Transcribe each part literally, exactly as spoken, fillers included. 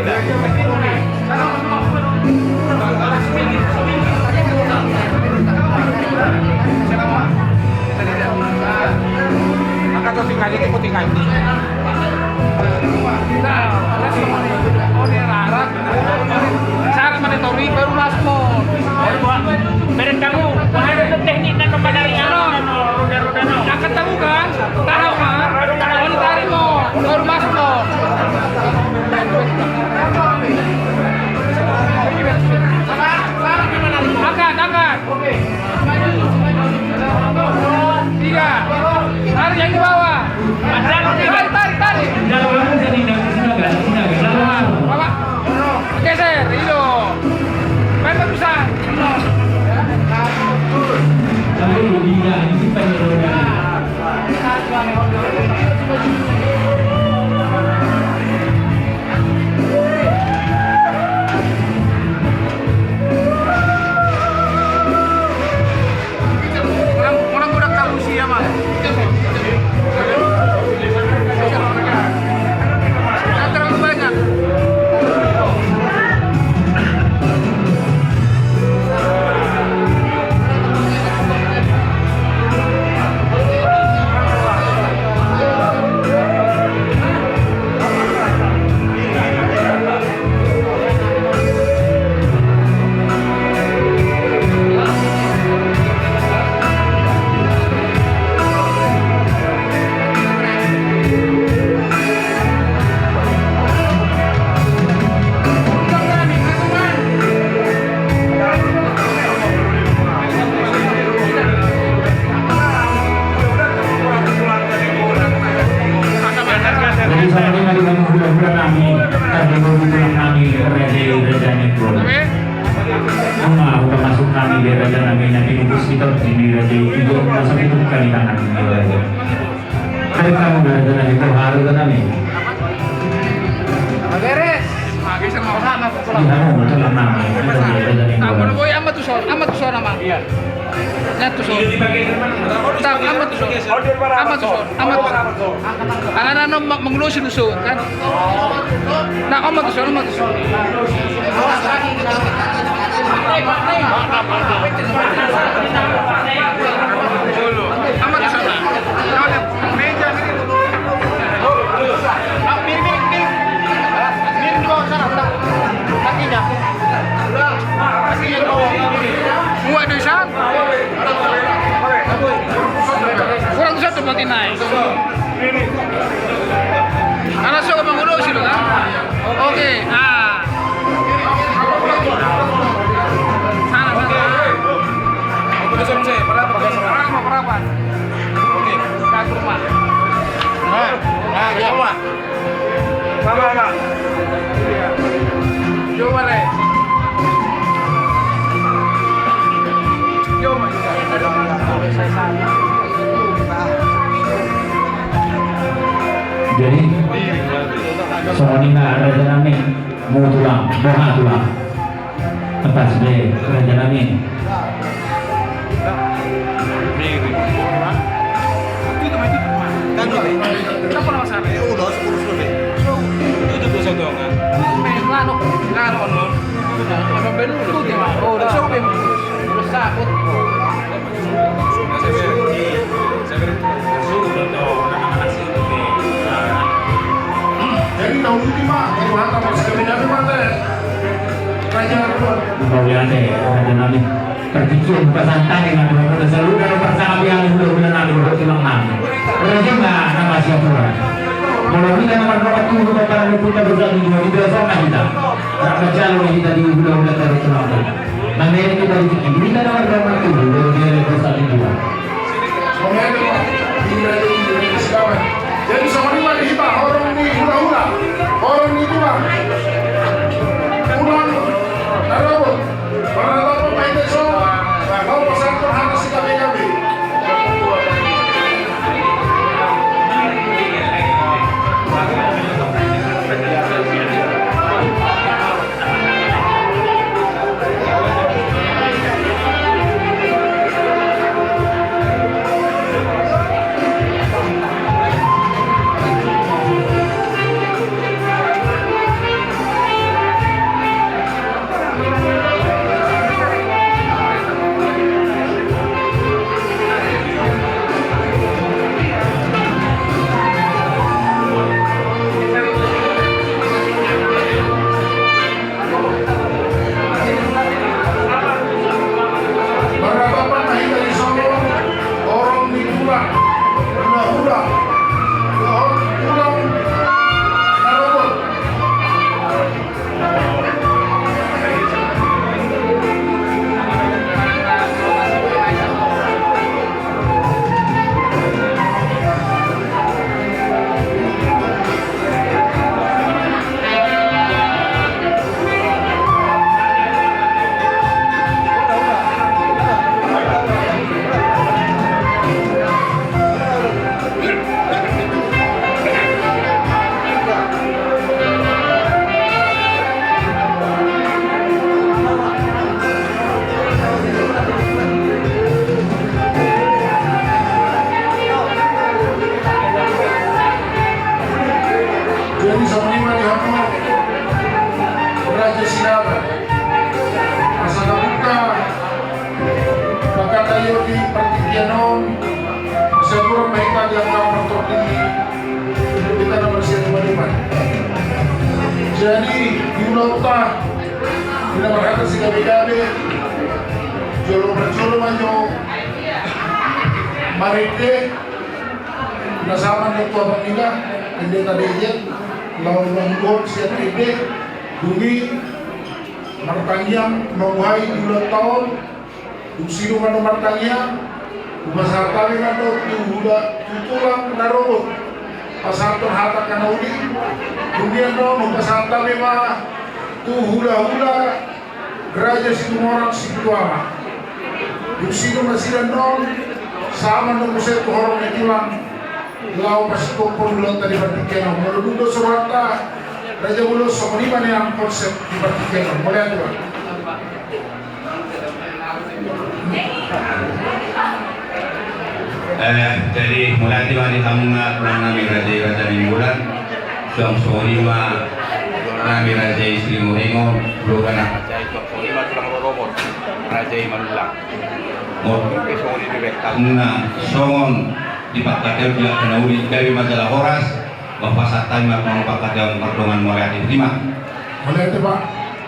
Angka tu tinggal ini, ku tinggal ini. Nah, syarat mana tori baru masuk. Bereng kamu, ada teknik dan pemandangan. Angkat tahu kan? Tahu kan? Kalau tarik mau, baru masuk mau. Angkat, angkat. Tiga. Tarik yang di bawah. Tarik, tarik, tarik. Bawa. Geser, itu. Main bagusan. Orang, orang budak kamu sih ya, Mas. Jangan terlalu banyak. Jadi songon i ma di hula-hula nami, tadi dua hula nami, raja, raja ni. Ima hupamasuk hami di raja nami na pinungkus hita di raja i, masa pinungkus hami tangan ni raja. Dari kamu raja nami, kau haru raja nami. Beres. Di hamu, betul nami, kita di raja nami. Aman, boy, aman tu son, aman tu son, aman. Iya. Nah, tu son. Tang, aman tu son. Aman tu son, aman tu son. Anak-anak ma-, mangulosi tu son, kan? Nah, aman tu son, aman tu son. Aman tu son, nah. Meja ini. Ah, miring, miring, miring. Miring dua sana, tak. Kakinya. Muat do i san. Kurang satu mati naik. Anak so, Bang Udo, sini, kan? Oke, ah. Sana, sana. Oke. Berapa, berapa? Oke, ke rumah. Nah, nah, ya, Pak. Jadi songon i ma raja nami, molo tulang, boha tulang. Empat sude raja nami. Jadi tahu itu, Pak, kalau hantar pas kami nyampe, Pak, teh. Raja, Pak. Mauliate, raja nami. Partingkian pasantabi ma dohot saluhutna, pasantabi ma dohot tulang nami. Raja ma na masiapuran. Molo hita na mardongan tubu, paparan ni Ompunta Borsak Tujuh, di dosa ma hita. Rap manjalo ma hita di hula-hula dohot tulang nami. Mamereng hita di tingki, hita na mardongan tubu, dohot di Borsak Tujuh. Jadi songon i ma di hita, horong ni hula-hula, horong ni tulang. Tulang, na robot. Jadi di ulaonta, di na marhata sigabe-gabe, jolo parjolo ma jo marende, na saman do tu apang ina, ende tadi ijek, lawan mangguhon sian ende, dungi martangiang, mambuhai di ulaonta on, dung sidung annon martangiang, hupasahat hami ma annon tu hula, tu tulang na robot, pasahathon hata angka na uli, dung i annon hupasahat hami ma tu hula-hula Raja Situmorang Sipitu Ama. Dung sidung nasida annon, sahat ma annon muse tu horong ni tulang, laho pasingkophon ulaonta di partingkian on. Molo dung dos rohanta, Raja Bolon, songon i ma nian konsep di partingkian on. Mauliate, Tulang. Eh, jadi mauliate ma di hamuna tulang nami Raja i Raja Nainggolan. Suang songon i ma nami Raja i Siringoringo, Bloga na. Jadi suang songon i ma tulang rorobot Raja i Manulang. Molo songon i di bek hamuna songon di pangkataion di angka na uli, gabe ma jala horas. Bah, pasahat hami ma tu pangkataion pardongan, mauliate, botima. Mauliate, Pak.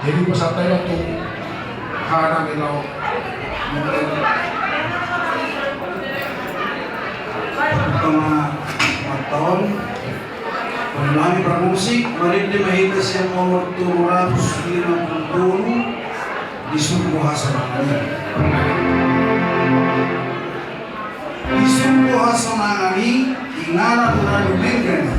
Jadi pasahat hami ma tu hana ni lao. Pertama, mataon. Pemahami pramusik, marende ma hita sian nomor tolu ratus lima puluh tolu, Di Surgo Hasonangan i. Di Surgo Hasonangan i, inganan na dumenggan i.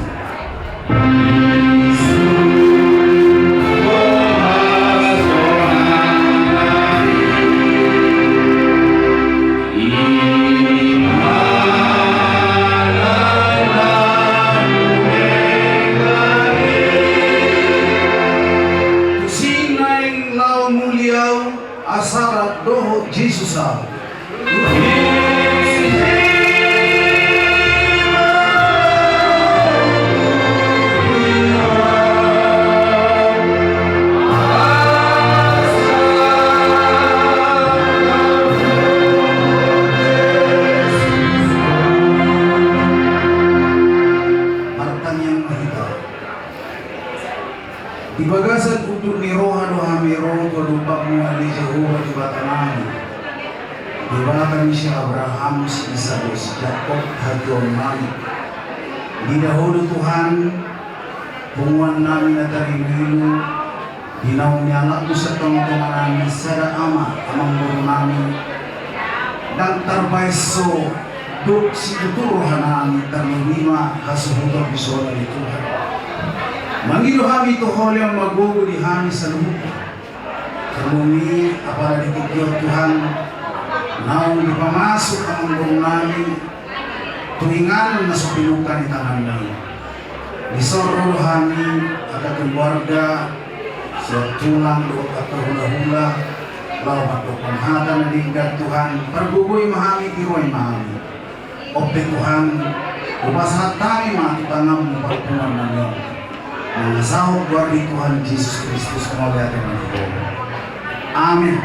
Tusi naeng laho muli au, asa rap dohot Jesus au. Martangiang ma hita. Di bagasan unduk ni roha do hami ro tu adopanmu, ale Jahowa Debatanami, Debata ni si Abraham, si Isak, dohot si Jakob, hatuaonnami. Mida Ho do Tuhan, punguannami na tarilu-ilu, di naung nialapmu sian tonga-tonganami sada ama, amangborunami, ndang tarbahen so dok situtu rohanami, tarlobi ma hasuhuton di sona ni Tuhan. Mangido hami tu Ho lean ma gogo di hami saluhutna. Tarlobi apala di tingki on Tuhan, naung dipamasuk amangborunami tu inganan na so pinungka ni tanganna i. Dison ro do hami angka keluarga, sian tulang dohot angka hula-hula, laho mandok hata na denggan Tuhan, pargogoi ma hami, tiruai ma hami. On pe Tuhan, hupasahat hami ma tu tanganmu parpunguannami on. Mangasahon goar ni Tuhan Jesus Kristus, mauliate ma di Ho. Amin.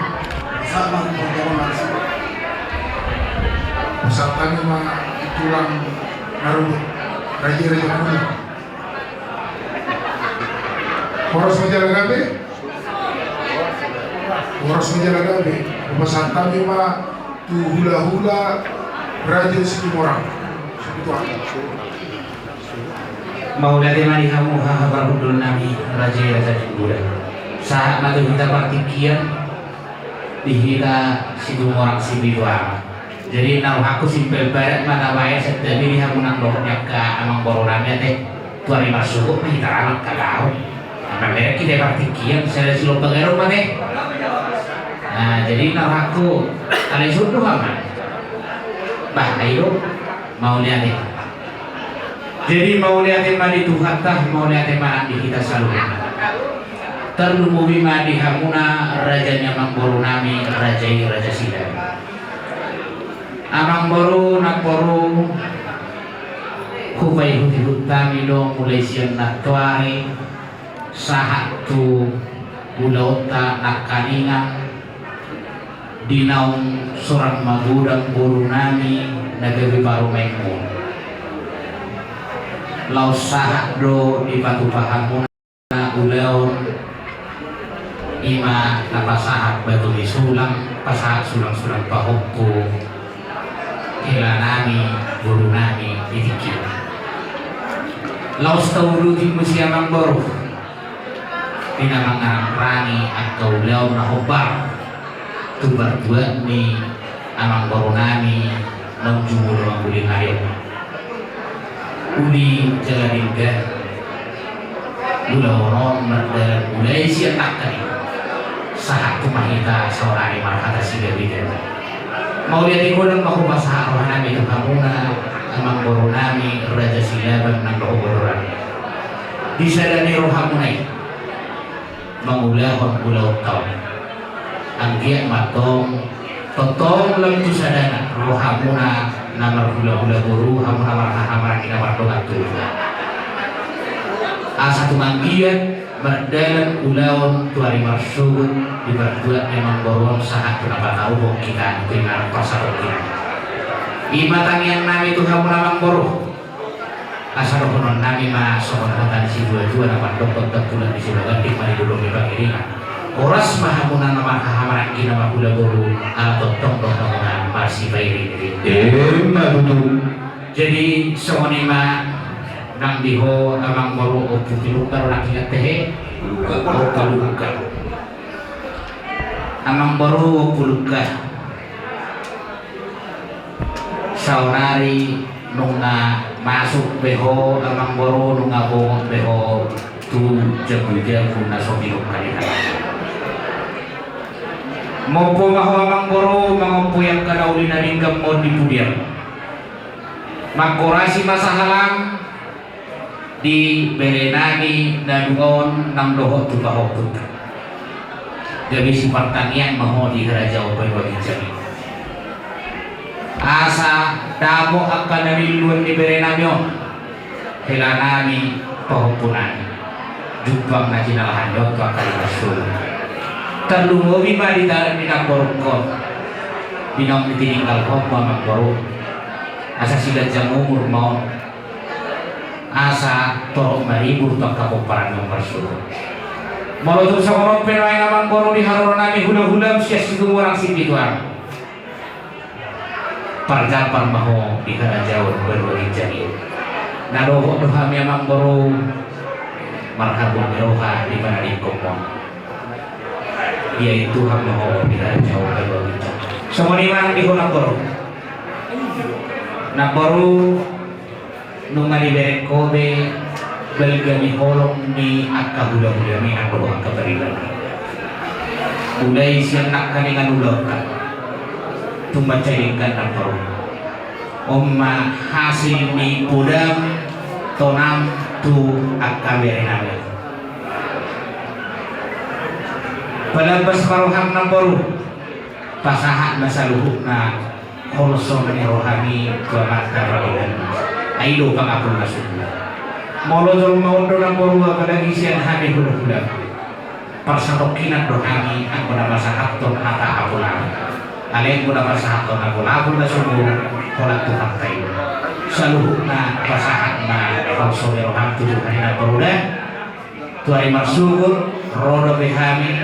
Pasahat ma tu parpunguan langsung. Pasahat hami ma di tulang na robot, raja-raja na uli. Horas ma jala gabe. Horas ma jala gabe. Hupasahat hami ma tu hula-hula Raja Situmorang Sipitu Ama. Mauliate ma di hamu haha parhundulnami, raja i Raja Nainggolan. Sahat ma tu hita partingkian di hita Situmorang Sipitu Ama. Jadi na rohangku simpel barat ma tabaen, santabi di hamu nang dohot ni angka amangborunami ate. Tu ari marsogot ma hita ra mangkatahon. Amang berek hita partingkian, sada silompa garung ma te. Nah, jadi na rohangku, ale sogot do hama. Bah, ayo. Mauliate. Jadi mauliate ma di Tuhanta, mauliate ma nang di hita saluhutna. Tarlumobi ma di hamuna raja ni amangborunami, raja i Raja Sidabu. Amangboru, namboru, hupaihut-ihut hami do mulai sian nantoari sahat tu ulaonta nangkaningan di naung sorang magodang borunami na gabe parumaenmuna. Laos sahat do dipatupa hamuna Ulaon i ma na pasahat batu ni sulang, pasahat sulang-sulang pahompu, hela nami, boru nami di tingki on. Laos tauduti muse amangboru, di na mangarangrangi angka ulaon na hombar tu martua ni amangboru nami naung jumolo mangulingari on. Uli jala denggan, ulaon on mardalan mulai sian nangkin i sahat tu ma hita saonari marhata sigabe-gabe. Mauliate godang ma hupasahat roha nami tu hamuna amangboru nami Raja Silaban nang dohot boru nami. Di sada ni rohamuna i mangulahon ulaonta on. Anggiat ma antong tongtong lam tu sadana rohamuna na marhulahula boru, hamuna marhahamaranggi na mardongan tubu. Asa tung anggiat mardalan ulaon tu ari marsogot di partua ni amangboru on sahat tu na pataruhon hita tu inganan parsatongkinan. I ma tangiang nami tu hamuna amangboru. Asa dohonon nami ma songon hata ni situa-tua na mandok, tongtong pulang di Sibaganding ma di dolok ni Pangiringan. Horas ma hamuna na marhahamaranggi na marhula boru, ala tongtong do hamuna marsipairing-iring. Emma tutu. Jadi songon i ma nang di ho amangboru, Ompu Pilungka do nang ingat tehe. Pilungka. Ompu Pilungka. Amangboru, Ompu Pilungka. Saonari nunga masuk be ho amangboru, nunga bongot be ho tu jabu-jabu na so pinungka ni hami. Mompo ma ho amangboru, mangompo i angka na uli na denggan on di pudian. Manghorasi ma sahalak di bere nami na dua on nang dohot tu pahompunta. Gabe sipartangiang ma ho di harajaon on, baen baginjang i. Asa dapot angka na niluluan ni bere nami on, hela nami, pahompu nami. Jumpang na jinalahan ni on tu angka na marsogot. Tarlumobi ma di dalan ni namborungkon. Di naung tininggalhon ma amangboru. Asa siganjang umur ma on. Asa torop maribur tu angka pomparan na marsogot. Molo tung songon on pe nuaeng amangboru di haroro nami hula-hulam sian Situmorang Sipituang. Parjambar ma ho di harajaon banua ginjang i. Na dohot do hami amangboru marhabot ni roha di panadingkonmon. Ia i Tuhan ma ho di harajaon banua ginjang. Songon i ma nang di ho namboru. Namboru, nunga dibereng ho be balga ni holong ni angka hula-hula ni angka dohot angka pariban. Mulai sian nangkaningan ulaonta tung mansai denggan namboru. On ma hasil ni podam tonam tu angka bere nami. Palambas ma roham namboru, pasahat ma saluhutna holso ni rohami tu Amanta Pardenggan. Ai do pangapulna sungkun. Molo jolma on do namboru, apalagi sian hami hula-hula, parsatongkinan do hami anggo na pasahathon hata apul-apul. Alai anggo na pasahathon apul-apul na sungkun, holan Tuhanta i do. Saluhutna pasahat ma holso ni roham tu Tuhan i namboru da. Tu ari marsogot ro dope hami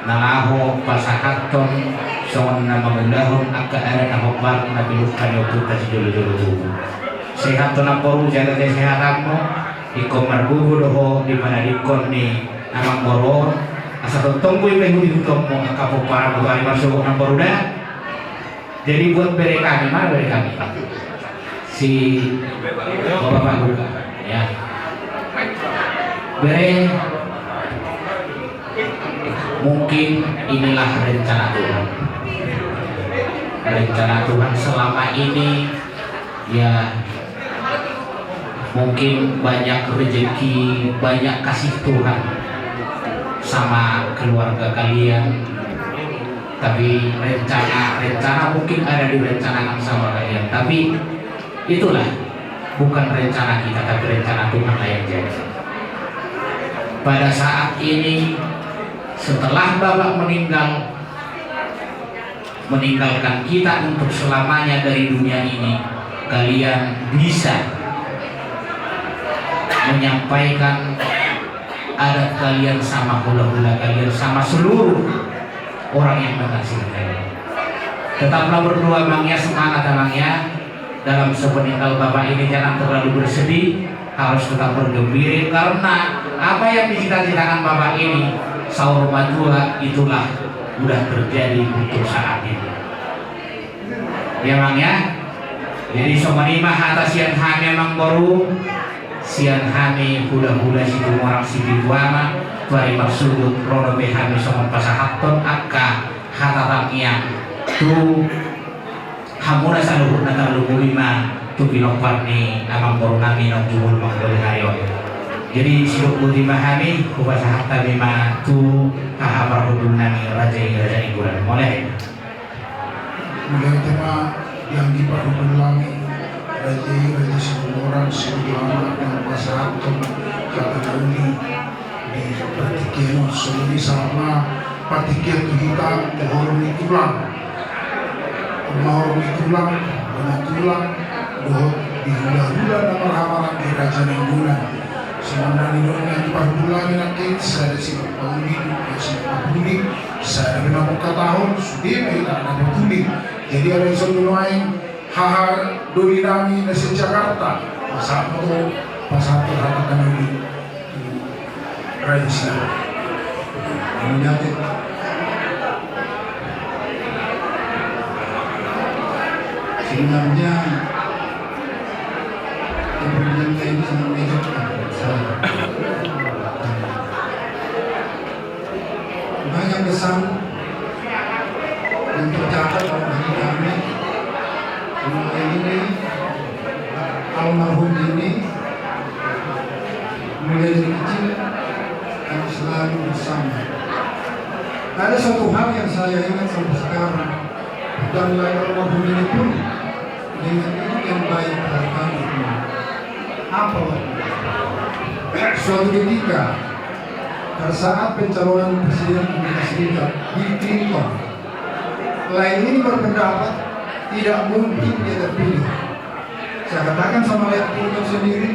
na laho pasahathon songon na mangulahon angka adat na hombar na pinungka ni ompunta sijolo-jolo tubu. Sehat ho namboru, jaga kesehatanmu. Ingkon margogo do ho di panadingkon ni amangboru on. Asa tongtong boi paihut-ihutonmu angka pomparanmu tu ari marsogot namboru da. Jadi buat bere kami, mana bere kami? Si Bapak Luka, ya. Bere, mungkin inilah rencana Tuhan. Rencana Tuhan selama ini, ya, mungkin banyak rezeki, banyak kasih Tuhan sama keluarga kalian. Tapi rencana, rencana mungkin ada direncanakan sama kalian. Tapi itulah, bukan rencana kita, tapi rencana Tuhan lah yang jadi. Pada saat ini, setelah Bapak meninggal, meninggalkan kita untuk selamanya dari dunia ini, kalian bisa menyampaikan adat kalian sama hula-hula kalian sama seluruh orang yang datang sini. Tetaplah berdoa, Amang, ya, semangat, Amang, ya. Dalam sepeninggal Bapak ini jangan terlalu bersedih, harus tetap bergembira karena apa yang dicita-citakan Bapak ini saur matua itulah udah terjadi untuk saat ini. Ya, Amang, ya. Jadi songon i ma hata sian hami, Amangboru, sian hami hula-hula Situmorang Sipitu Ama, tu ari marsuhut ro dope hami songon pasahathon angka hata tangiang tu hamuna saluhutna, tarlumobi ma tu pinompar ni Amangboru nami naung jumolo mangoli ari on. Jadi sidok boti ma hami, hupasahat hami ma tu haha parhundul nami, Raja i Raja Nainggolan. Mauliate. Mauliate ma di anggi parhundul nami, Raja i Raja Situmorang Sipitu Ama, naung pasahathon hata na uli di partingkian on. Songon i sahat ma partingkian tu hita, tu horong ni tulang, na horong ni tulang, bona tulang, dohot di hula-hula na marhahamaranggi Raja Nainggolan. Songon na nidok ni anggi parhundul nami nangkin, sada sipauli, sada sipauli, sada pe na mangkatahon, sude ma hita na patuli. Jadi alai songon i ma haha doli nami na sian Jakarta, pasahat ma tu, pasahat tu hata na uli. Raja Sina. Mauliate. Sebenarnya kepribadian saya ini sangat menyejukkan. Saya banyak pesan yang tercatat dalam hati kami. Semua ini, almarhum ini, mulai dari kecil kami selalu bersama. Ada satu hal yang saya ingat sampai sekarang, dan lahir almarhum ini pun dengan itu yang baik pada kami semua. Apa waktu itu? Suatu ketika, pada saat pencalonan Presiden Amerika Serikat, Bill Clinton, lain ini berpendapat tidak mungkin dia terpilih. Saya katakan sama lain Clinton sendiri,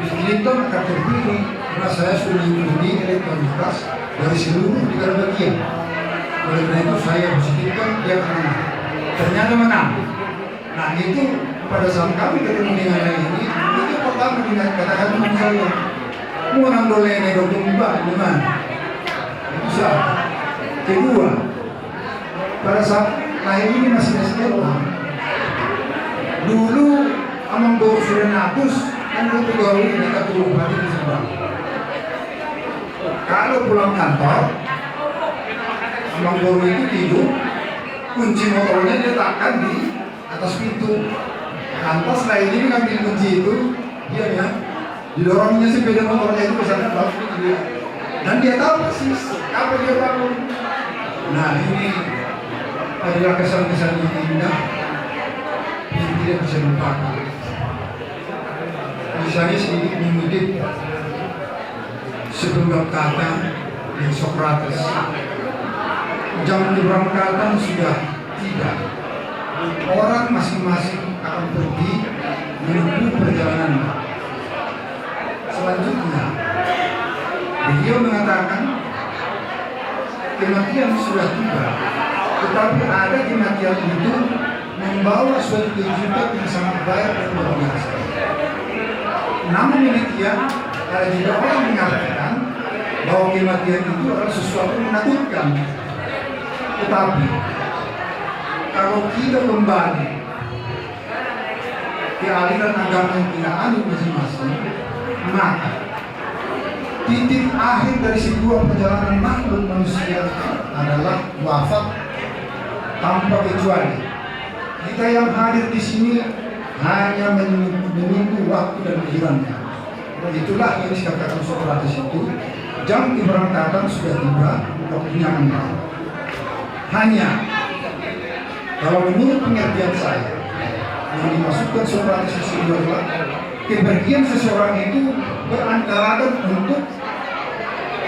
Bill Clinton akan terpilih karena saya sudah mengikuti elektabilitas dari seluruh negara bagian. Oleh karena itu saya positifkan dia akan menang. Ternyata menang. Nah, itu pada saat kami ketemu dengan lain ini, itu pertama dikatakan sama saya, "Mau nang dole ne dukung Pak, gimana?" Itu satu. Kedua, pada saat lain ini masih S M A, dulu Amangboru Surianatus kan itu pegawai di kantor bupati di Subang. Kalau pulang kantor, Amangboru itu tidur, kunci motornya diletakkan di atas pintu. Lantas lain ini ngambil kunci itu, dia ya, didorongnya sepeda motornya itu ke sana, baru dia. Dan dia tahu persis kapan dia bangun. Nah, ini adalah kesan-kesan yang indah yang tidak bisa dilupakan. Misalnya sedikit mengutip segenggam kata dari Socrates. Jam keberangkatan sudah tiba. Orang masing-masing akan pergi menempuh perjalanannya. Selanjutnya, beliau mengatakan, kematian sudah tiba, tetapi ada kematian itu membawa suatu kejutan yang sangat baik dan luar biasa. Namun demikian, ada juga orang mengartikan bahwa kematian itu adalah sesuatu yang menakutkan. Tetapi, kalau kita kembali ke aliran agama yang kita anut masing-masing, maka titik akhir dari sebuah perjalanan makhluk manusia adalah wafat tanpa kecuali. Kita yang hadir di sini hanya menunggu, menunggu waktu dan gilirannya. Itulah yang dikatakan Socrates itu, jam keberangkatan sudah tiba, waktunya akan datang. Hanya, kalau menurut pengertian saya, yang dimaksudkan Socrates di sini adalah kepergian seseorang itu berantarakan untuk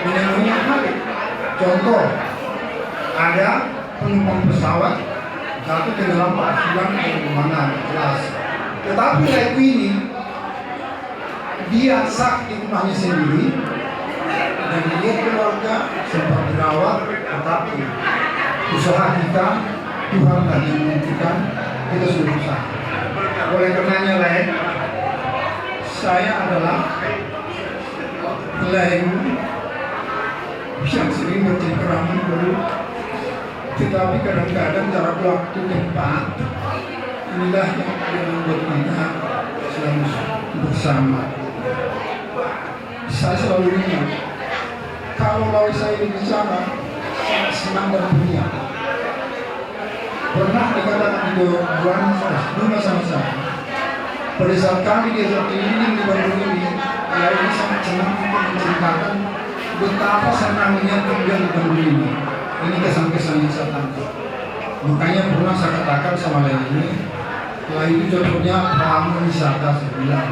menemui yang hadir. Contoh, ada penumpang pesawat jatuh tenggelam, hilang dari pemandangan, jelas. Tetapi lagu ini, dia sah di rumahnya sendiri, Dan dia keluarga sempat dirawat, tetapi usaha kita, Tuhan lah yang menentukan, kita sudah berusaha. Oleh karenanya, Lae, saya adalah lae yang sering bercengkerama dulu, tetapi kadang-kadang jarak waktu, tempat, inilah yang membuat kita selalu bersama. Saya selalu ingat, kalau lae saya ini bicara, sangat senang dan meriah. Pernah dikatakan di dua, dua, dua sama saya, pada saat kami diajak keliling di Bandung ini, lae ini sangat senang untuk menceritakan betapa senangnya tinggal di Bandung ini. Ini kesan-kesan yang saya tangkap. Makanya pernah saya katakan sama lae ini, lae itu cocoknya perahu wisata, saya bilang.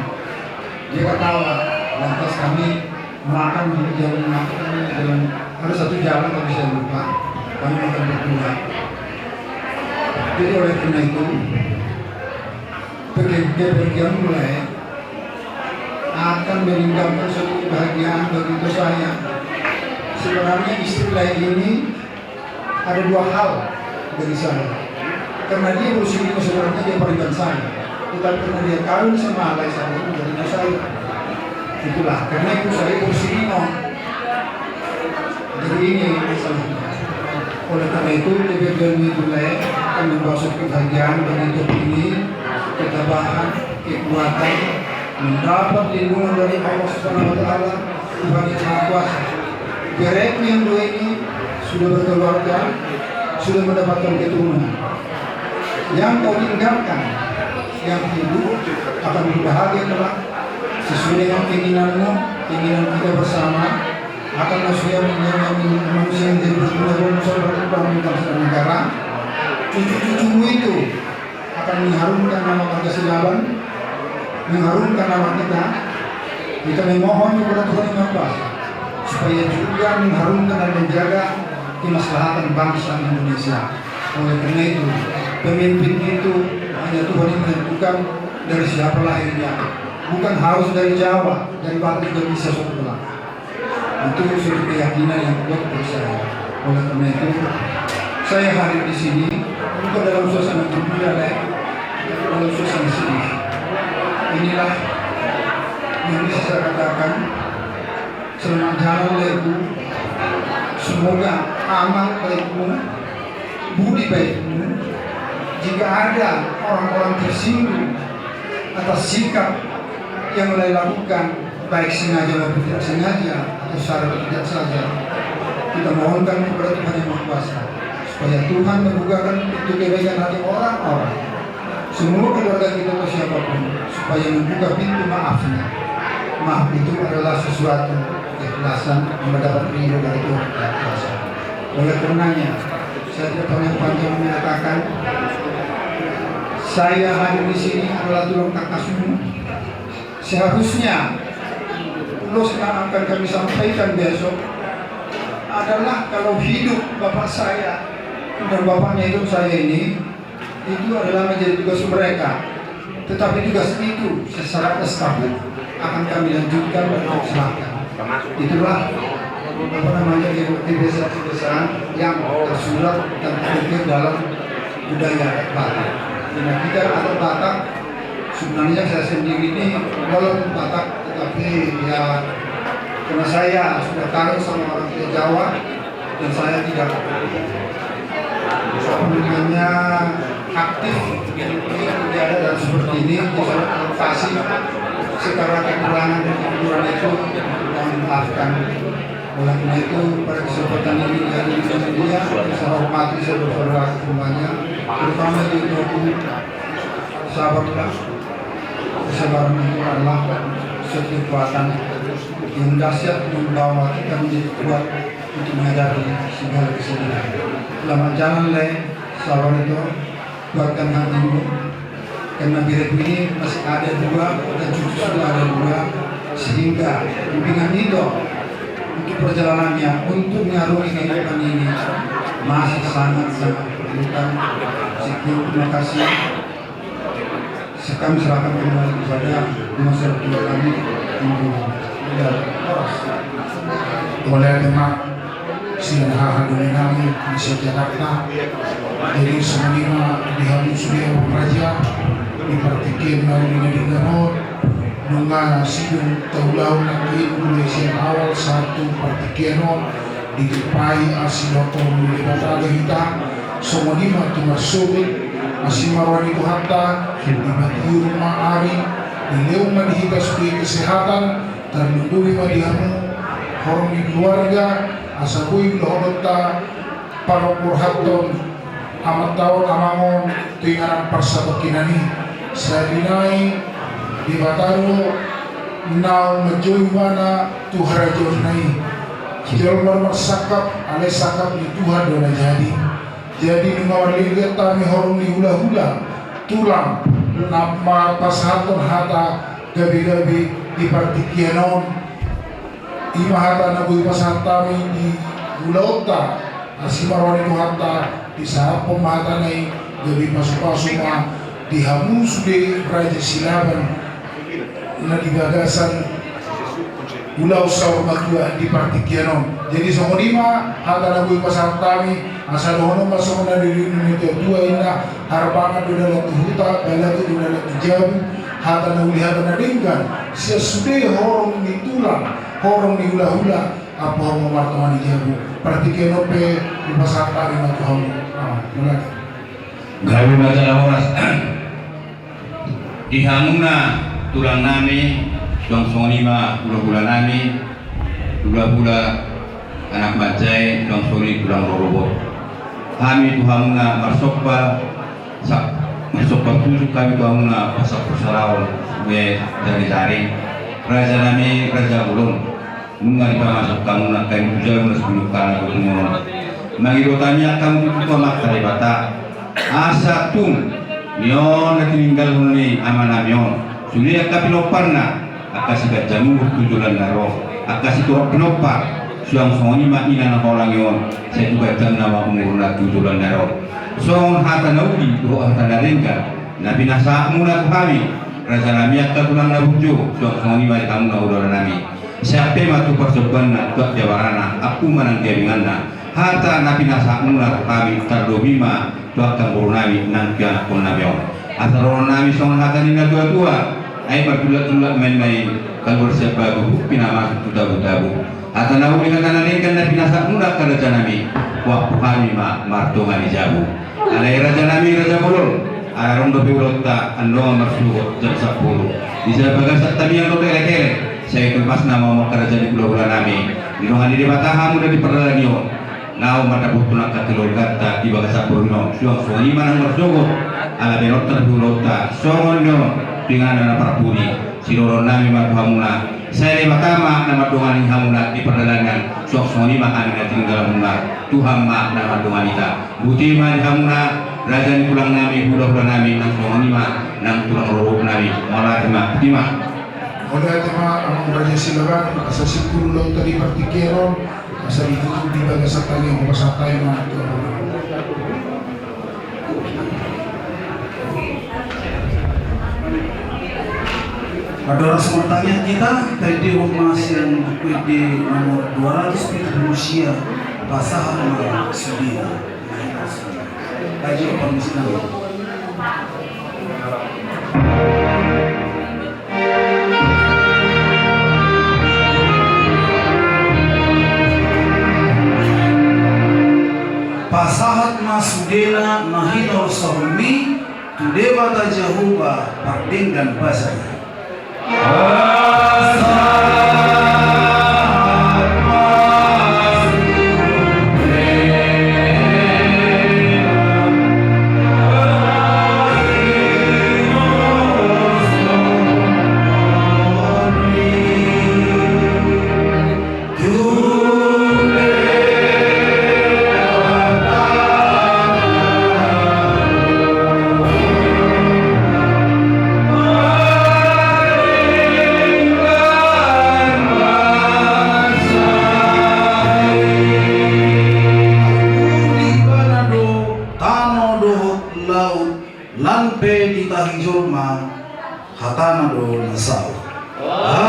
Dia ketawa. Lantas kami makan di jalan, makan di jalan. Ada satu jalan, tapi saya lupa. Kami makan berdua. Jadi, oleh karena itu, pergi-, kepergian lae akan meninggalkan suatu kebahagiaan bagi saya. Sebenarnya, istri lae ini ada dua hal dari saya. Karena dia baru selingkuh, sebenarnya dia pariban saya. Tetapi karena dia kawin sama lae saya, itu jadi saya. Itulah, karena itu saya baru selingkuh. Jadi, ini masalahnya. Oleh karena itu, kebahagiaan itu, Lae, akan membawa suatu kebahagiaan bagi hidup ini, ketabahan, kekuatan, mendapat lindungan dari Allah Subhanahu wa Ta'ala, Tuhan yang Maha Kuasa. Beremu yang dua ini sudah berkeluarga, sudah mendapatkan keturunan. Yang kau tinggalkan, yang hidup, akan berbahagia kelak sesuai dengan keinginanmu, keinginan kita bersama, akan manusia menjadi manusia yang jadi berguna bagi masyarakat, bangsa dan negara. Cucu-cucumu itu akan mengharumkan nama marga Silaban, mengharumkan nama kita. Kita memohon kepada Tuhan Yang Maha Kuasa supaya juga mengharumkan dan menjaga kemaslahatan bangsa Indonesia. Oleh karena itu, pemimpin itu hanya Tuhan yang menentukan dari siapa lahirnya. Bukan harus dari Jawa, dari Batak juga bisa, saudara. Itu suatu keyakinan yang kuat bagi saya. Oleh karena itu, saya hadir di sini bukan dalam suasana gembira, Lae, tapi dalam suasana sedih. Inilah yang bisa saya katakan. Selamat jalan, Laeku. Semoga amal baikmu, budi baikmu, jika ada orang-orang tersinggung atas sikap yang Lae lakukan, baik sengaja maupun tidak sengaja, atau sadar atau tidak sadar, kita mohonkan kepada Tuhan Yang Maha Kuasa supaya Tuhan membukakan pintu kebaikan hati orang-orang, semua keluarga kita atau siapapun, supaya membuka pintu maafnya. Maaf itu adalah sesuatu keikhlasan yang mendapat ridho dari Tuhan Yang Maha Kuasa. Oleh karenanya, saya tidak panjang-panjang mengatakan, saya hadir di sini adalah tulang tangkasmu. Seharusnya ulos yang akan kami sampaikan besok adalah kalau hidup bapak saya dan bapaknya itu saya ini, itu adalah menjadi tugas mereka. Tetapi tugas itu secara estafet akan kami lanjutkan dan kami serahkan. Itulah, apa namanya, kebiasaan-kebiasaan yang tersurat dan terukir dalam budaya Batak. Nah, kita adat Batak, sebenarnya saya sendiri ini walaupun Batak, tetapi ya karena saya sudah kangen sama orang tua Jawa, dan saya tidak, apa namanya, aktif di adat seperti ini, di lokasi, secara kekurangan dan kekurangan itu, mohon maafkan. Oleh karena itu, pada kesempatan ini, di hari ini, saya hormati saudara-saudara semuanya, terutama di Ibu Sabar, kesabaran itu adalah satu kekuatan yang dahsyat membawa kita menjadi kuat untuk menghadapi segala kesedihan. Selamat jalan, Lae, sabar itu, kuatkan hatimu. Karena beremu ini masih ada dua, dan cucu sudah ada dua, sehingga bimbingan itu untuk perjalanannya, untuk mengarungi kehidupan ini masih sangat-sangat diperlukan. Sekian, terima kasih. Kami serahkan kembali kepada masyarakat kami. Tidak. Mauliate ma sian haha dongan nami di Jakarta. Jadi songon i ma di hamu sude raja, di partingkian na uli na denggan on, nunga sidung taulahon nangkin mulai sian awal sahat tu partingkian on, ditimpahi asi dohot tohor ni Debata do hita. Songon i ma tu marsogot, asi ma roha ni Tuhanta, dipatiur ma ari, dilehon ma di hita sude kesehatan, tarlumobi ma di hamu horong ni keluarga, asa boi ulaonta parborhathon amanta on, amang on, tu inganan parsatongkinan i. Sahali nai Debata do naung manjou ibana tu harajaonna i. Jolma do marsangkap, alai sangkap ni Tuhan do na jadi. Jadi nunga marliliat hami horong ni hulahula, tulang, na ma-, pasahathon hata gabegabe di partingkian on. I ma hata na boi pasahat hami di ulaonta, asi ma roha ni Tuhanta, disahaphon ma hatana i, gabe pasupasu ma di hamu sude raja Silaban na di bagasan ulaon saur matua di partingkian on. Jadi songon i ma hata na boi pasahat hami, asa dohonon ma songon na nidok ni natuatua, ninna: Harbangan do dalan tu huta, balatuk do dalan tu jabu. Hata na uli, hata na denggan sian sude horong ni tulang, horong ni hulahula, ampu hamu martonga ni jabu. Partingkian on pe hupasahat hami ma tu hamu. Ah, mauliate. Gabe ma jala horas. Di hamuna tulang nami, suang songon i ma hulahula nami, hulahula anak manjae, suang songon i tulang rorobot. Hami tu hamuna marsomba, sa-, marsomba tutu hami tu hamuna pasahat parsaoran, be jari-jari. Raja nami, raja bolon. Nunga dipamasuk hamuna angka i tu jabu na so pinungka ni botima on. Mangidot hami angka i tu Amanta Debata, asa tung ni on na tininggalhon ni amanami on, sude angka pinomparna, angka siganjang umur tu joloan na ro, angka sitorop pinompar, suang songon i ma ina na holang i on, sai tu ganjang nama umurna tu joloan na ro. Songon hata na uli dohot hata na denggan na pinasahatmuna tu hami, raja nami, angka tulang na burju, suang songon i ma di hamuna hulahula nami. Sai ampe ma tu parsombaanna, tu angka jabarana, ampu ma nang gabenganna. Hata na pinasahatmuna tu hami, tarlobi ma tu angka boru nami nang tu ianakhon nami on. Asa dohonon nami songon hata ni natuatua: Aek marjulakjulak ma inna i, kaluar sian bagu, huhut pinamasuk tu tabutabu. Hata na uli, hata na denggan na pinasahatmuna, angka raja nami, huampu hami ma martonga ni jabu. Alai raja nami, raja bolon, ala adong dope ulaonta, andorang marsogot jam sampulu. Di sian bagasan tangiang dohot elekelek, sai tumasna ma hamu angka raja ni hulahula nami. Didongani Debata hamu na di pardalanan on, laho mandapothon angka keluarganta di bagasan borngin on, suang songon i ma nang marsogot. Ala bahenonta dope ulaonta songon i on, tu inganan na parpudi. Sidohonon nami ma tu hamuna, sai Debata ma na mandongani hamuna di pardalanan, suang songon i ma hami na tininggalhonmuna, Tuhan ma na mandongani hita. Botima di hamuna, raja ni tulang nami, hulahula nami, nang songon i ma nang tulang rorobot nami. Mauliate ma, botima. Mauliate ma, amang raja Silaban, asa simpul ulaonta di partingkian on, asa ditutup di bagasan tangiang, hupasahat hami ma tu hamuna. Andorang so martangiang hita, taendehon ma sian buku ende nomor dua ratus pitu pulu sia, Pasahat ma Sudena. Taendehon parmisi nami. Pasahat ma sudena na hinorsomi tu Debata Jahowa pardenggan basa i. Lan pe ditahi jolma, hatana do na saut. Amin.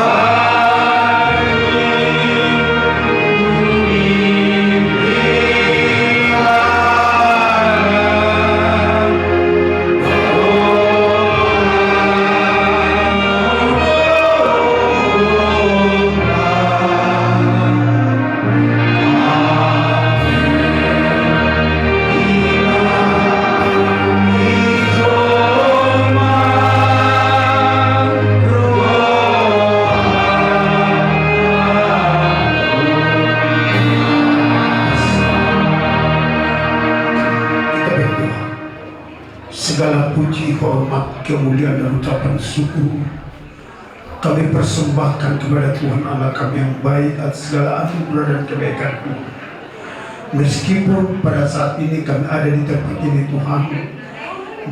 Kemuliaan dan ucapan syukur kami persembahkan kepada Tuhan Allah kami yang baik atas segala anugerah dan kebaikan-Mu. Meskipun pada saat ini kami ada di tempat ini, Tuhan,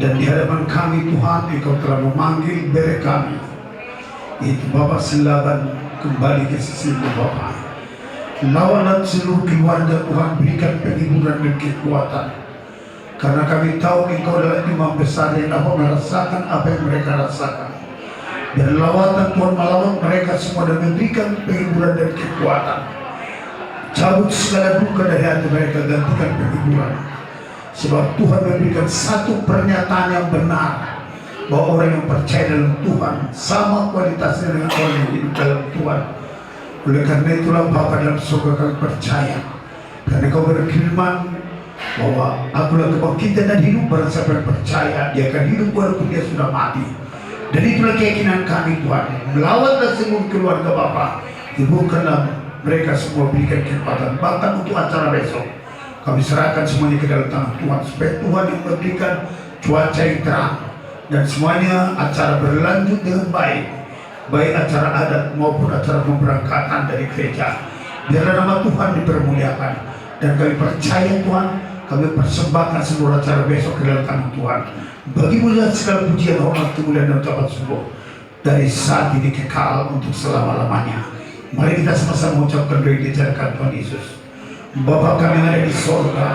dan di hadapan kami, Tuhan, Engkau telah memanggil bere kami, yaitu Bapak Silaban, kembali ke sisi-Mu, Bapa. Lawatlah seluruh keluarga, Tuhan, berikan penghiburan dan kekuatan. Karena kami tahu Engkau adalah imam besar yang dapat merasakan apa yang mereka rasakan. Dan lawatlah, Tuhan, melawat mereka semua dan memberikan penghiburan dan kekuatan. Cabut segala duka dari hati mereka, gantikan penghiburan. Sebab Tuhan memberikan satu pernyataan yang benar, bahwa orang yang percaya dalam Tuhan sama kualitasnya dengan orang yang hidup dalam Tuhan. Oleh karena itulah, Bapa dalam surga, kami percaya. Karena Engkau berfirman bahwa Akulah kebangkitan dan hidup, barang siapa yang percaya, dia akan hidup walaupun dia sudah mati. Dan itulah keyakinan kami, Tuhan. Melawatlah seluruh keluarga Bapa, hiburkanlah mereka semua, berikan kekuatan. Bahkan untuk acara besok, kami serahkan semuanya ke dalam tangan Tuhan, supaya Tuhan yang memberikan cuaca yang terang, dan semuanya acara berlanjut dengan baik, baik acara adat maupun acara pemberangkatan dari gereja. Biarlah nama Tuhan dipermuliakan. Dan kami percaya, Tuhan, kami persembahkan seluruh acara besok ke dalam tangan Tuhan. Bagi-Mu segala pujian, hormat, kemuliaan, dan ucapan syukur dari saat ini kekal untuk selama-lamanya. Mari kita sama-sama mengucapkan doa yang diajarkan Tuhan Yesus. Bapa kami yang ada di sorga,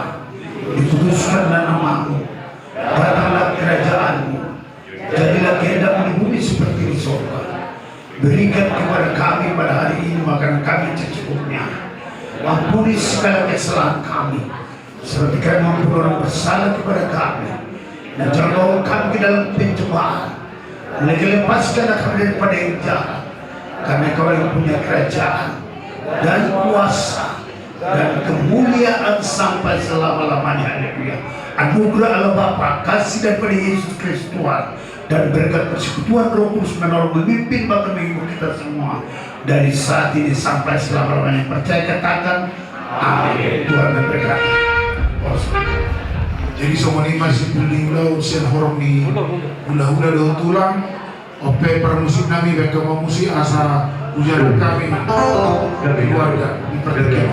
dikuduskanlah nama-Mu, datanglah kerajaan-Mu, jadilah kehendak-Mu di bumi seperti di sorga. Berikan kepada kami pada hari ini makanan kami yang secukupnya. Ampuni segala kesalahan kami, seperti kami mengampuni orang bersalah kepada kami. Dan jangan bawa kami ke dalam pencobaan, melainkan lepaskanlah kami daripada yang jahat. Karena Engkau yang punya kerajaan dan kuasa dan kemuliaan sampai selama-lamanya. Haleluya. Anugerah Allah Bapa, kasih daripada Yesus Kristus Tuhan, dan berkat persekutuan Roh Kudus menolong, memimpin, bahkan menghibur kita semua dari saat ini sampai selama-lamanya. Percaya, katakan, "Amin." Tuhan memberkati. Jadi songon i ma simpul ni ulaon sian horong ni hulahula dohot tulang. Ope parmusik nami, baen hamu musik asa hujaha hami keluarga di partingkian.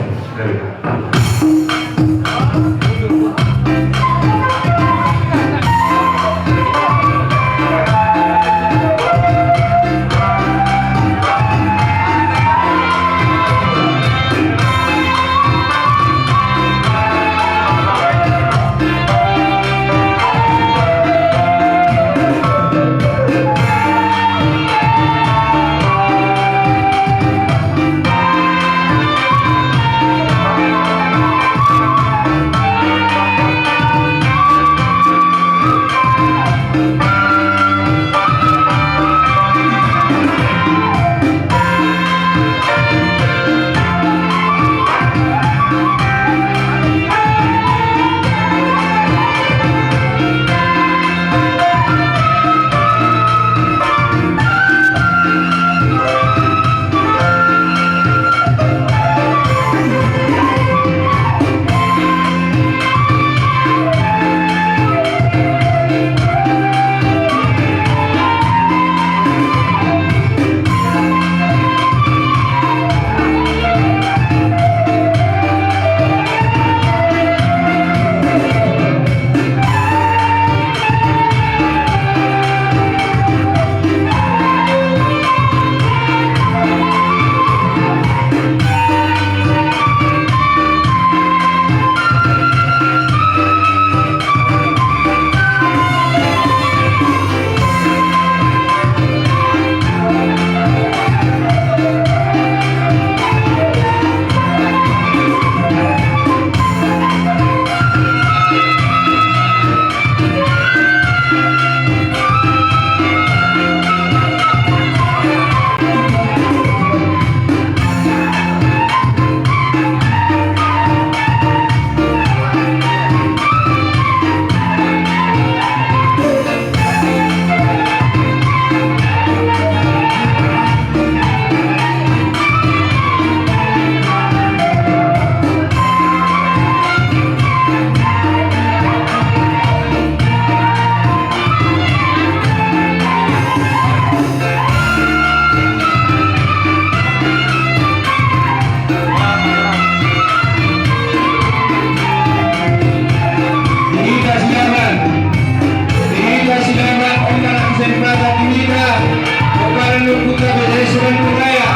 Kuta B J S Bandung Raya.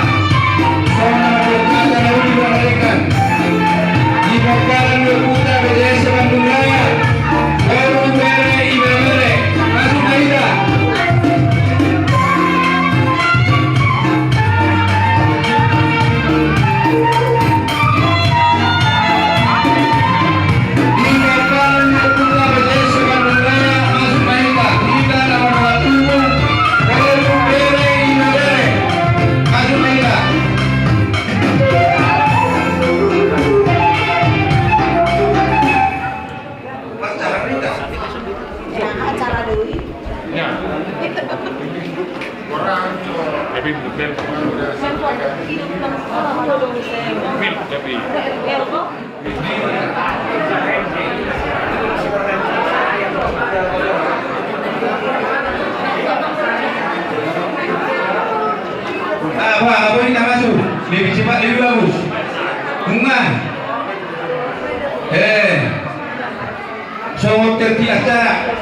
Songon na mardongan na uli mangalekan. Di Bangkalan dua Kuta B J S Bandung Raya. Boru, bere, ibebere. Masuk ma hita. Apa, apa ini tak masuk? Lebih cepat, lebih bagus. Bunga. Eh. Songon tertib acara.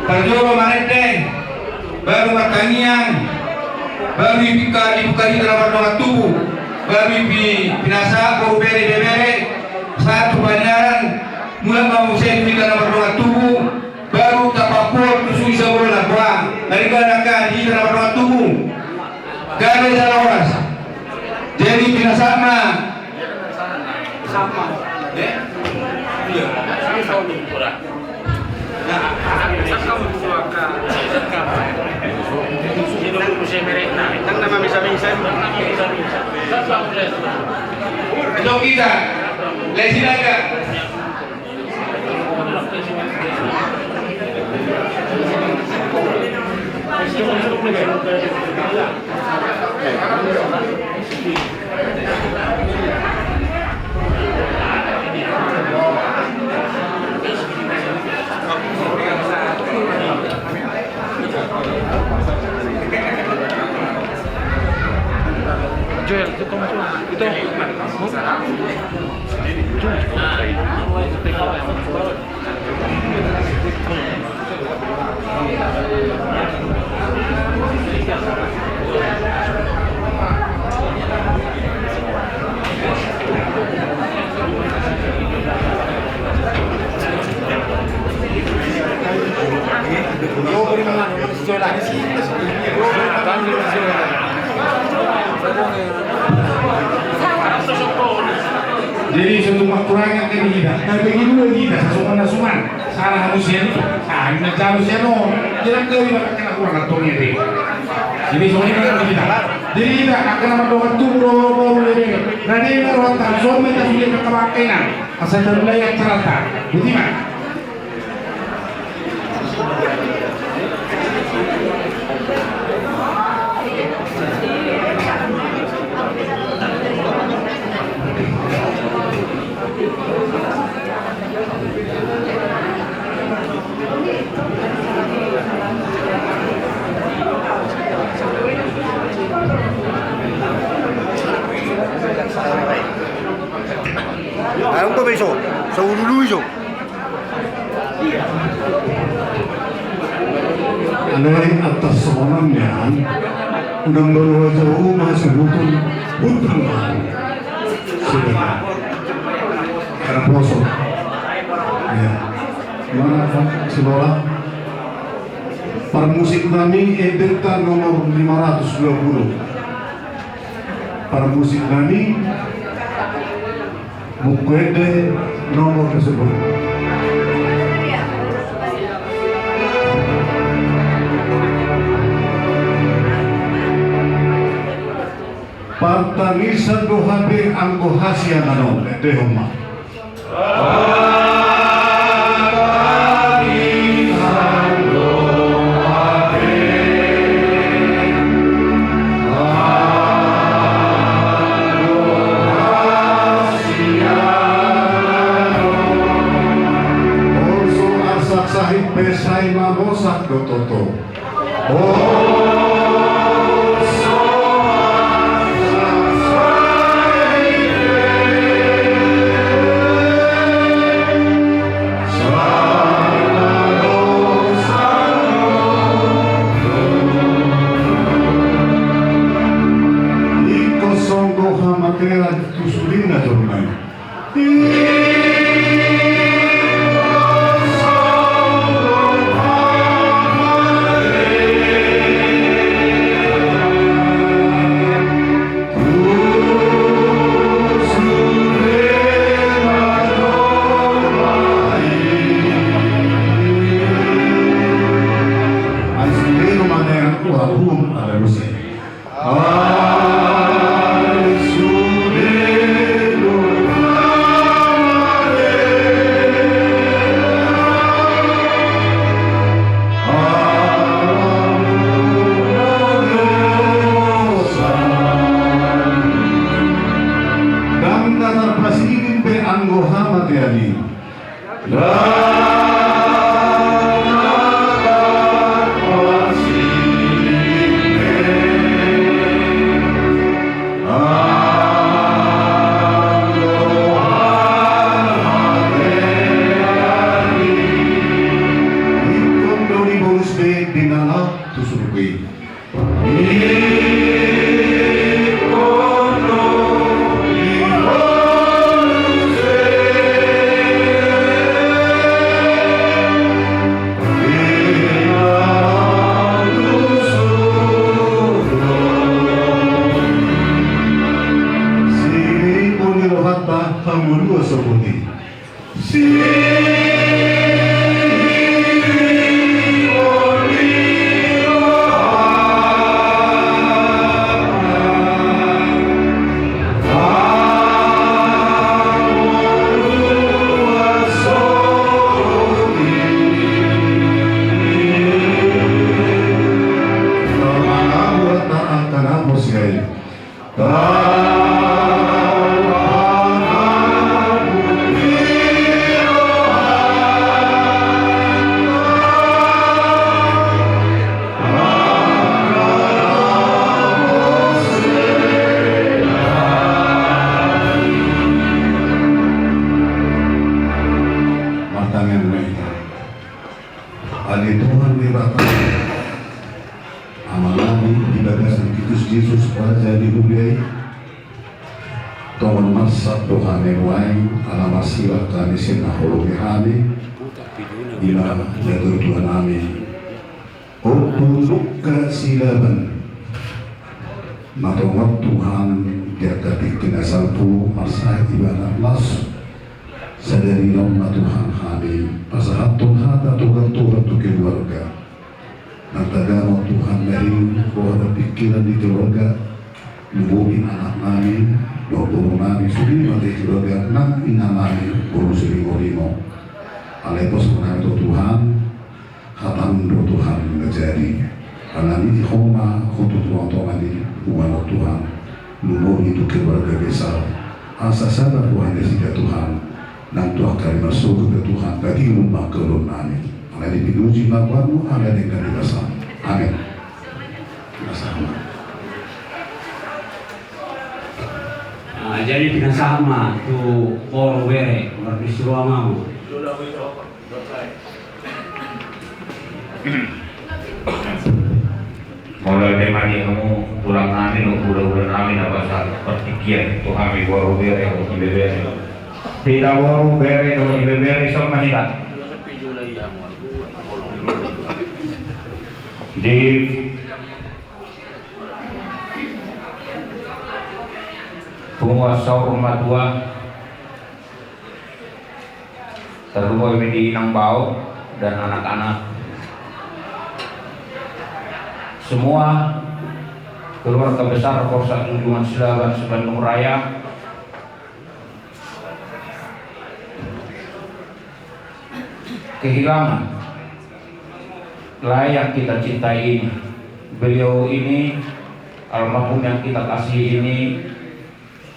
Parjolo marende, baru martangiang, baru dibuka, dibuka hita na mardongan tubu, baru di, pinasahat boru, bere, ibebere, sahat tu panjaran, mulak ma muse tu hita na mardongan tubu, baru tapapuol tu suhi sabolo na boha, na digarakan di hita na mardongan tubu. Gabe jala horas. Jadi pinasahat ma. Jom kita. Lesi naga. Joel, itu kamu tuh, itu. Jadi, so tung mangkurangi angka di hita, na begitu do hita, sasuman na suman, salah hamu sian i, salah na jalo sian on, jadi angka di hita na kurang antong i. Jadi, so tung mangkurangi hita. Jadi, hita angka na mardongan tubu, boru, bere, na denggan rohanta, so ma hita sude angka bangkena, asa tarulai acaranta. Boti ma. Ayo, kau besok, seululu besok. Alai atas songonon nian, unang baru aja uma sebutun butang baru. Sudah. Karena poso. Ya. Mana, Pak? Silola. Parmusik nami, edenta nomor lima ratus dua puluh. Parmusik nami, buku ende nomor tersebut. Partangisan do hape anggo hasiangan on, ende homa. Sahit pe sai mamosak do toto. Hum ala lusi. Ai sude do. Ndang na tarpasiding be anggo hamatean i. Ingkon do dibolus be di na laho tu surgo i. Siripon ni rohanta hangoluan sogot i. Martangiang ma hita. Ale Tuhan Debata, Amanami di bagasan Kristus Jesus Raja ni huria i, tongon marsap do hami nuaeng ala marsilak hami sian na hurungi hami, ima na tuatua nami. Ompu Luka Silaban, na tongon Tuhan di angka tingki na salpu marsahat ibana las. Sadari on ma Tuhan hami pasahathon hata togar-togar tu keluarga. Nang tagamon Tuhan na hirim roha dohot pingkiran di keluarga, lumobi anak nami dohot boru nami, sude ma di keluarga nang ina nami boru Siringoringo. Alai pos nami tu Tuhan, hatam do Tuhan na jadi. Alani i Ho ma ho tu tonga-tonga ni hubungan on Tuhan. Lumobi tu keluarga besar. Asa sabar roha nasida Tuhan. Nang tu angka na marsogot do Tuhan, patudu ma angka ulaon nami. Alai dipinuji ma goarmu ala denggan di basaM. Amin. Pinasahat ma. Ah, jadi pinasahat ma tu boru bere, marpisuruan ma. Mauliate ma di hamu tulang nami dohot hulahula nami na basa partingkian tu hami boru bere dohot ibebere. Hita boru bere dohot ibebere, ison ma hita. Di punguan saur matua, tarlumobi di inang bao dan anak-anak. Semua keluarga besar Polsek Junjungan Silaban se-Bandung Raya kehilangan lae yang kita cintai ini. Beliau ini, almarhum yang kita kasihi ini,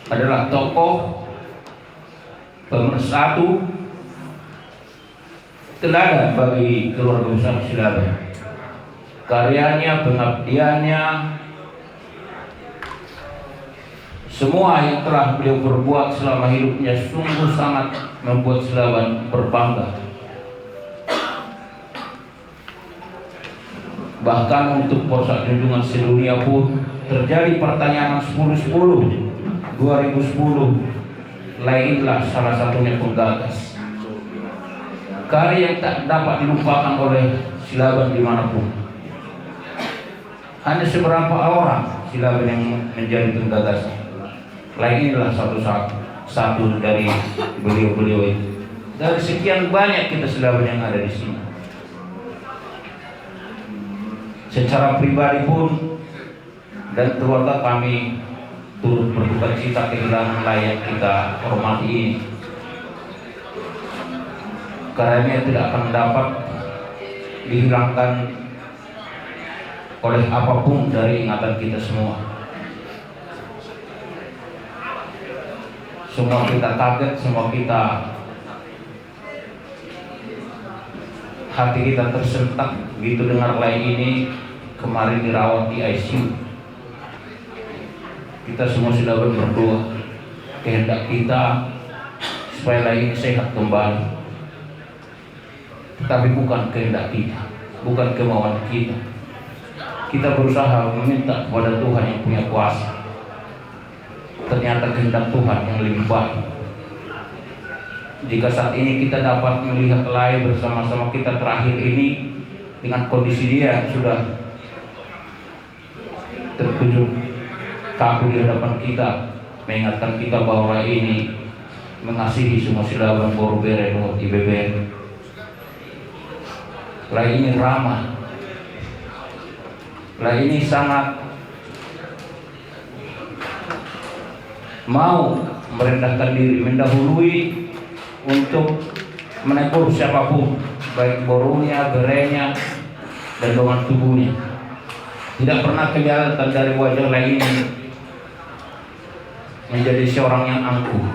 adalah tokoh pemersatu, teladan bagi keluarga besar Silaban. Karyanya, pengabdiannya, semua yang telah beliau perbuat selama hidupnya sungguh sangat membuat Silaban berbangga. Bahkan untuk Polsek Junjungan sedunia pun terjadi pertanyaan sepuluh sepuluh, dua ribu sepuluh, lae inilah salah satunya penggagas. Karya yang tak dapat dilupakan oleh Silaban dimanapun. Hanya seberapa orang Silaban yang menjadi penggagasnya. Lae inilah satu-satu, satu dari beliau-beliau itu. Dari sekian banyak kita Silaban yang ada di sini. Secara pribadi pun dan keluarga kami turut berduka cita kehilangan lae yang kita hormati ini. Karena tidak akan dapat dihilangkan oleh apapun dari ingatan kita semua. Semua kita kaget, semua kita, hati kita tersentak gitu dengar lae ini kemarin dirawat di I C U. Kita semua sudah berdoa, kehendak kita supaya lae ini sehat kembali. Tetapi bukan kehendak kita, bukan kemauan kita. Kita berusaha meminta kepada Tuhan yang punya kuasa. Ternyata kehendak Tuhan yang lebih baik. Jika saat ini kita dapat melihat lae bersama-sama kita terakhir ini dengan kondisi dia yang sudah terkujur kaku di hadapan kita, mengingatkan kita bahwa lae ini mengasihi semua Silaban, boru, bere dohot ibebere. Lae ini ramah. Lae ini sangat mau merendahkan diri, mendahului untuk menegur siapapun, baik borunya, berenya, dan dongan tubunya. Tidak pernah kelihatan dari wajah lae ini menjadi seorang yang angkuh,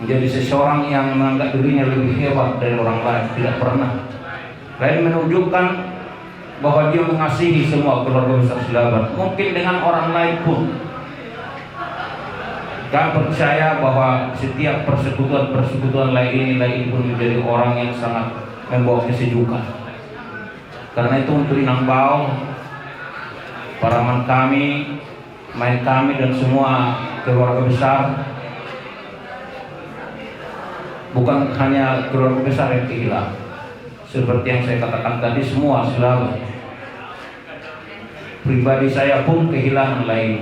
menjadi seseorang yang menganggap dirinya lebih hebat dari orang lain. Tidak pernah. Lae ini menunjukkan bahwa dia mengasihi semua keluarga besar Silaban. Mungkin dengan orang lain pun. Kami percaya bahwa setiap persekutuan-persekutuan lae ini, lae ini pun menjadi orang yang sangat membawa kesejukan. Karena itu untuk Inang Bao, paraman kami, maen kami dan semua keluarga besar, bukan hanya keluarga besar yang kehilangan. Seperti yang saya katakan tadi, semua selalu. Pribadi saya pun kehilangan lae ini.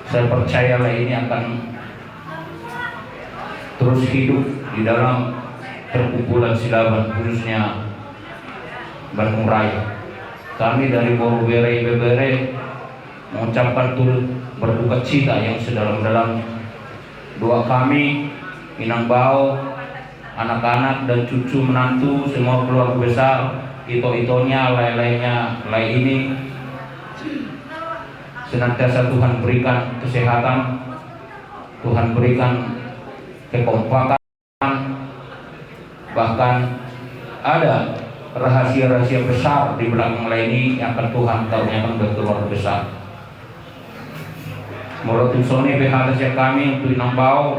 Saya percaya lae ini akan terus hidup di dalam perkumpulan Silaban, khususnya Bandung Raya. Kami dari boru, bere, ibebere mengucapkan turut berduka cita yang sedalam-dalamnya. Doa kami, Inang Bao, anak-anak dan cucu menantu, semua keluarga besar, ito-itonya, lae-laenya lae ini, senantiasa Tuhan berikan kesehatan, Tuhan berikan kekompakan, bahkan ada rahasia-rahasia besar di belakang lae ini yang akan Tuhan karuniakan buat keluarga besar. Molo tung songon i pe hata sian hami untuk Inang Bao,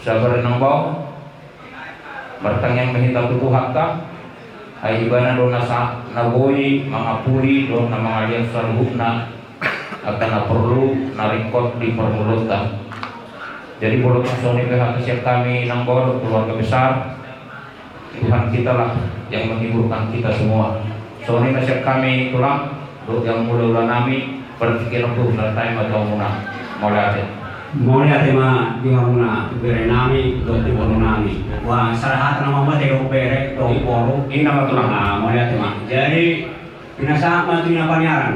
sabar Inang Bao, martangiang ma hita tu Tuhanta, ai Ibana do na sa-, na boi mangapuli dohot na mangaliat saluhutna angka na porlu na ringkot di parngoluonta. Jadi molo tung songon i pe hata sian hami Inang Bao dohot keluarga besar, Tuhan kitalah yang menghiburkan kita semua. Songon i ma sian hami tulang, dohot jala mula-mula nami, berpikir tu lantai ma tu hamuna. Mauliate. Mauliate ma di hamuna, tu bere nami dohot tu boru nami. Wah, sahat nama mate dohot bere dohot boru. Inna ma tulang. Ah, mauliate ma. Jadi, pinasahat ma tu ina paniaran.